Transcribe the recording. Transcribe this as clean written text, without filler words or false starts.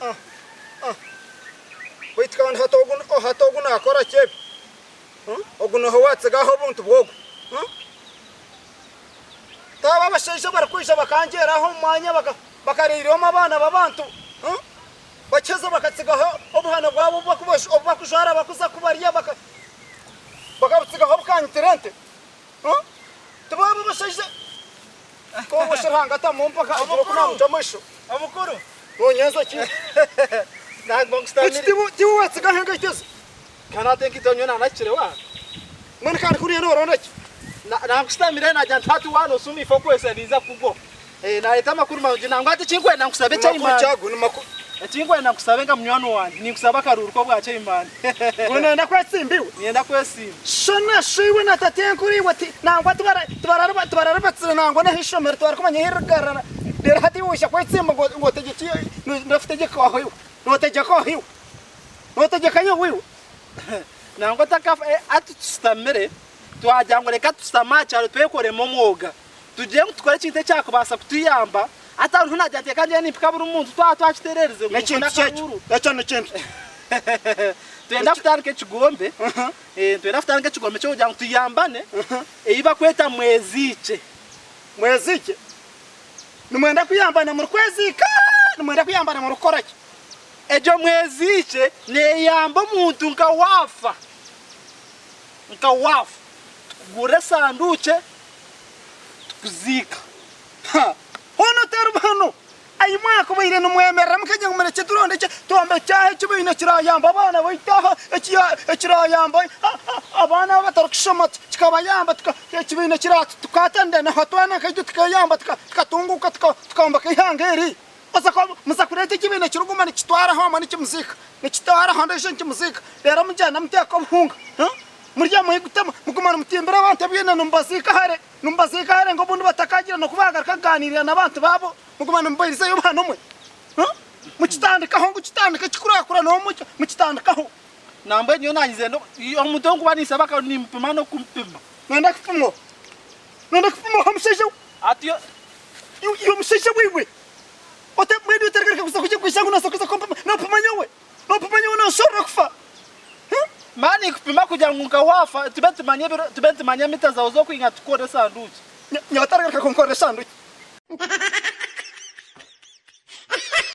Ah, ah. Baitu kandi hati ogu, hati ogu naakora ki ebi? Huh? Ogu nooha owaatsiga aho obuntu bw'ogu? Huh? Taaba abashaija abarikwija bakangyera aho omu mwanya baka, bakareiremu abaana b'abantu. Huh? Bakiheza bakatsigaho obuhano bwabo obu bakuba, obu bakujwara bakuza kubarya baka, bakabutsigaho bukanyitira ente. Huh? Tibaaba abashaija. Kwonka shi Ruhanga atamumpa akagira oku naamucwa amaisho. Omukuru. Noonyenza ki? Naguma nkusitamire. Eki tiwe tiwe waatsigaho engaito ezi? Kandi hati enkaito nyowe naanakire wa. Mbwenu kandi kuriya nooronda ki? Nankusitamire naagira nti hati waaba noosuma ife okwesa ninza kugwa. Naareeta amakuru marungi nangwa hati ekinkwenda nkusabe Ni makuru chairman. ki ago? Ni makuru. Ekinkwenda nkusabe nka munywani wangye ninkusaba akaruuru k'obwa chairman. Ngu nooyenda kwetsimba iwe? Niinyenda kwesimba. Sho na sho iwe na tatenkuru iwe ti nangwa tibara tibarariba tibararibatsire nangwa n'aha ishomero tibarikumanya ahu ririgarara. Reero hati iwe waija kwetsimba ngu ngu otegyekye notegyeka oha iwe? Notegyeka oha iwe? Notegyeka nyowe iwe? Nangwa otakafa hati tushutamire twagira ngu reka tushutame aha kyaro twekoremu omwoga. Tugire ngu tukore ekintu ekyakubaasa kutuyamba. Hati hariho naagira ati reka ngyende nimpika buri muntu twaba twakitereerize ngu N'ekintu nfune ki ekyo? akaruuru. Ekyo n'ekintu ki? Nitwenda kutandika ekigombe, nitwenda kutandika ekigombe ky'okugira ngu tuyambane, ei bakweta mweziikye. Mweziikye? Nimwenda kuyambana murikweziika? Nimwenda kuyambana murikukora ki? Egyo mweziikye neeyamba omuntu nka waafa, nka waafa, tukugurira esanduukye tukuziika. Ha! Hoona otari buhano! Ahi mwakubaire nimwemerera mukagira ngu murekye turonde ki, twombekye aha ekibiina ekirayamba abaana baitu aha, ekirayamba abaana abatarikushoma kikabayamba, ekibiina tukaatandika naho twena nkaitwe tukeyamba tukatunguuka tukombeka eihanga eri. Muza kureeta ekibiina ekirikuguma nikitwaraho hamwe nikimuziika, nikitwaraho ondiijo nikimuziika, reero mugyenda muteeka obuhunga, murya mwiguta muguma nimutimbira abantu ebiina nimubaziika hare. Nimubaziika hare ngu obundi batakagira n'oku baagaruka kugaaniirira n'abantu baabo, muguma nimubairizayo obuhano mwe. Mukitandikaho ngu kitandike kikurakura n'omu mukitandikaho. Nambwenu nyowe naanyize omuntu ou nkuba ninsaba akaba nimpima n'okumupima. Noyenda kupimwa? Noyenda kupimwa oha mushaija we? Atyo. Iwe mushaija we iwe! Ota mbwenu otarikugaruka kuza kurya kwija ngu nooza kuza kumpima, noopima nyowe? Noopima nyowe nooshoorora kufa? Mba ninkupima kugira ngu nka waafa tube nitumanya ebiro, tube nitumanya mita zaawe z'okwinga tukukorere esanduukye. Nyowe otarikugaruka kunkorera esanduukye.